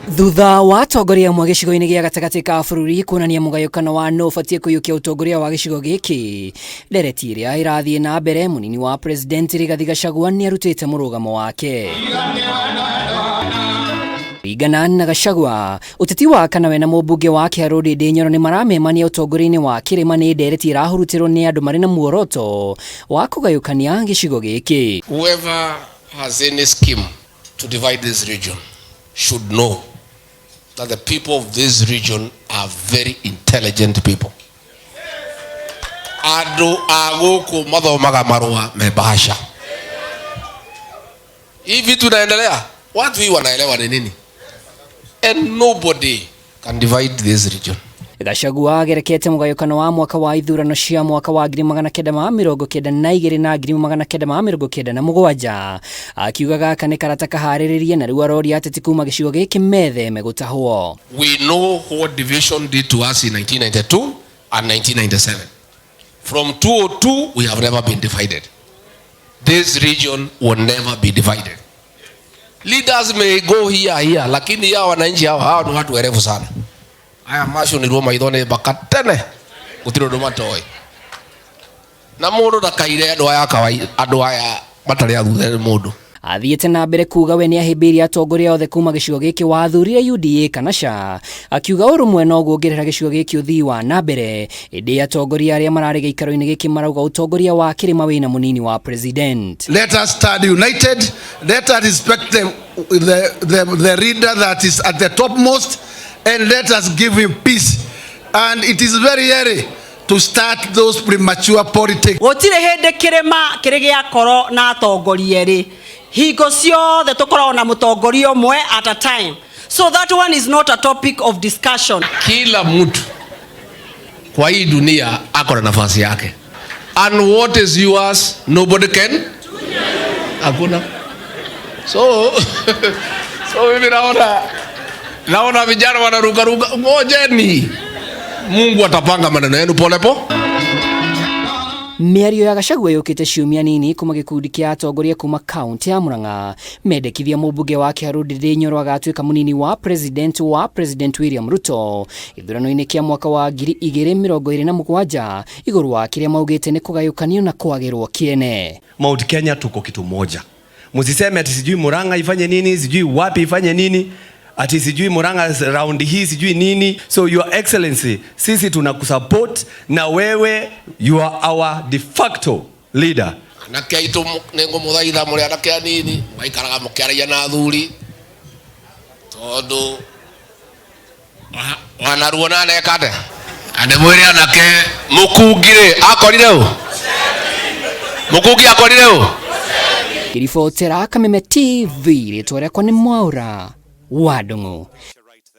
Thutha wa atongoria amwe gĩcigo-inĩ gĩa gatagatĩ ka bũrũri kuonania mũgayũkano wa nũ ũbatiĩ kũiyũkia ũtongoria wa gĩcigo gĩkĩ, ndereti ĩrĩa ĩrathiĩ na mbere, mũnini wa president Rigathi Gachagua nĩ arutĩte mũrũgamo wake. Kũringana na Gachagua, ũteti wa kana we na mũmbunge wa Kĩharũ Ndĩndĩ Nyoro nĩ maramemania ũtongoria-inĩ wa kĩrĩma nĩ ndereti ĩrahurutĩrwo nĩ andũ marĩ na muoroto wa kũgayũkania gĩcigo gĩkĩ. Whoever has any scheme to divide this region should know that the people of this region are very intelligent people. Andũ a gũkũ mathomaga marũa me bahasha. Hii vitu inaendelea, watu hii wanaelewa ni nini, and nobody can divide this region. Gachagua agerekete mũgayũkano wa mwaka wa ithurano cia mwaka wa 1992 na 1997, akiuga gaka nĩ karata kaharĩrĩrie na rĩu aroria ateti kuma gĩcigo gĩkĩ metheme gũtahwo. We know what division did to us in 1992 and 1997. From 2002, we have never been divided. This region will never be divided. Leaders may go here here, lakini hawa wananchi hawa ni watu werevu sana. Aya macio maitho nĩ mbaka tene gũtirĩ ũndũ matoĩ. Na mũndũ ndakaire andũ aya kawaida, andũ aya matarĩ athuthe nĩ mũndũ. Athiĩte na mbere kuga we nĩahĩmbĩirie atongoria othe kuma gĩcigo gĩkĩ wathurire UDA kana CA, akiuga ũrũmwe noguo ũngĩrehera gĩcigo gĩkĩ ũthii wa na mbere. Ĩndĩ atongoria arĩa mararĩ gĩikaro-inĩ gĩkĩ marauga ũtongoria wa kĩrĩma wĩna mũnini wa president. Let us stand united. Let us respect the leader that is at the topmost, and let us give him peace. And it is very early to start those premature politics. Gũtirĩ hĩndĩ kĩrĩma kĩrĩ gĩakorwo na atongoria erĩ. Hingo ciothe tũkoragwo na mũtongoria ũmwe at a time, so that one is not a topic of discussion. Kila mtu kwa hii dunia ako na nafasi yake, and what is yours nobody can, hakuna. So mimi naona vijana wanarukaruka, ngojeni, Mungu atapanga maneno yenu pole pole. Mĩario ya Gachagua yũkĩte ciumia nini kuma gĩkundi kĩa atongoria kuma kaunti ya Murang'a mendekithia mũmbunge wa Kĩharũ Ndindi Nyoro agatuĩka mũnini wa president wa President William Ruto gĩthurano-inĩ kĩa mwaka wa 2027, igũrũ wa kĩrĩa maugĩte nĩ kũgayũkanio na kwagĩrwo kĩene. Mount Kenya tuko kitu moja. Msiseme ati sijui Murang'a ifanye nini, sijui wapi ifanye nini, ati sijui Murang'a round hii sijui nini. So Your Excellency, sisi tunakusupport na wewe you are our de facto leader. Anake aitũ, nĩ ngũmũthaitha mũrĩ anake anini, maikaraga mũkĩaragia na athuri, tondũ wanaruona neka atĩa? Na ndĩmwĩre anake, mũkungi-rĩ akorire ũ? Mũkungi akorire ũ? Ngĩribotera Kameme TV, rĩtwa rĩakwa nĩ Mwaura wa Ndung'u.